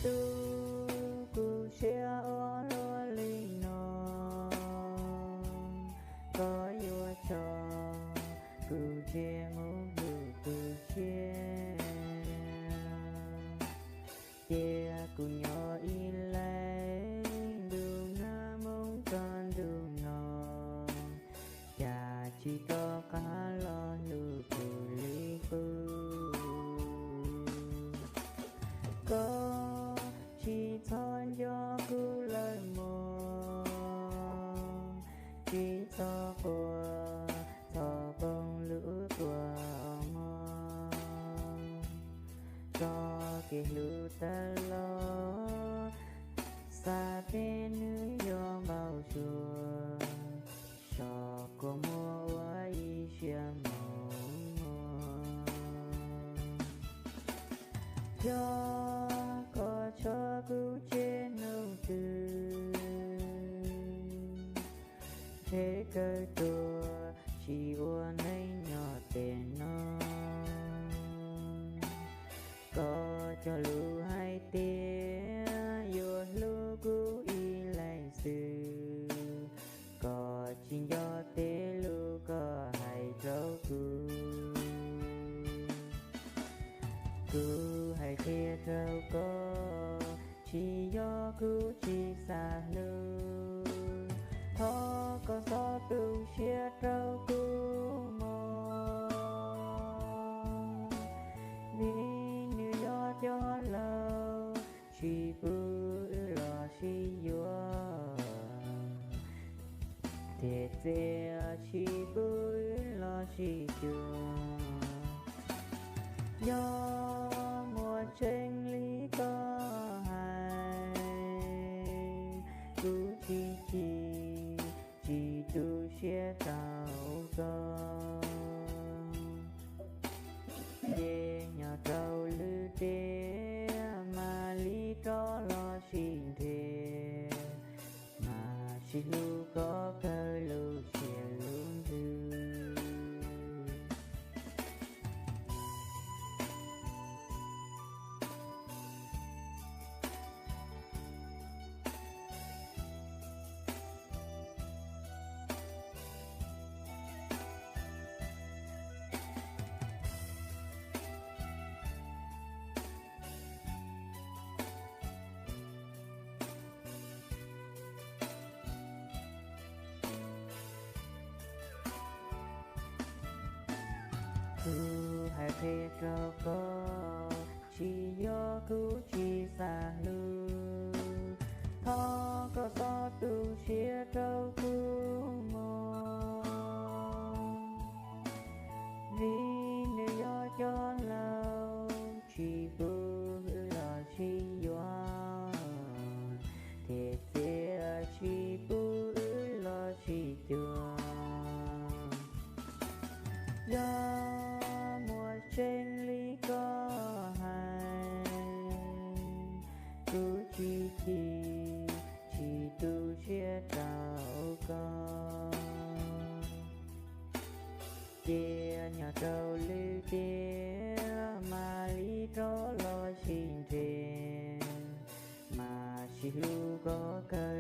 Tub, kuv siab ua luaj li no, koj yuav tso kuv tsiaj mus hlub kuv tsiaj. Cia kuv nyob ib leeg ntu nag hmo txog ntu no, cas tsis rov qab los hlub kuv li qub. Koj tsis txhob nco kuv lawm mog, tsis txhob quaj, txhob poob lub kua muag. Txoj kev hlub tawm los, xav tias nws yuav npau suav, tso kua muag ua ib siab mos mos. Yog koj tso kuv tseg hnub twg, ntshe kawg tuag tsis ua neej nyob tes no. Koj cog lus hais tias yuav hlub kuv ib leeg xwb, koj tsis nco tej lus koj hais rau kuv. Kuv hais qhia rau koj, tsis yog kuv tsis xav hlub, thov koj txhob tu siab rau kuv mog. Vim nws yog cov laus tsis pub wb los sib yuav, thiab txiav tsis pub wb los sib cuag. Yog muaj tseeb li koj hais, kuv tsis chim, tsis tu siab rau koj. Ces nyob rau lwm tiam mam li rov los sib nrhiav, mas sib hlub kom kawg lub siab lub ntsws. Kuv hais qhia rau koj, tsis yog kuv tsis xav hlub, thov koj txhob tu siab rau kuv mog. Vim nws yog cov laus tsis pub wb los sib yuav, thiab txiav tsis pub wb los sib cuag. Yog muaj tseeb li koj hais, kuv tsis chim, tsis tu siab rau koj. Cia nyob rau lwm tiam mam li rov los sib nrhiav, mas sib hlub kom kawg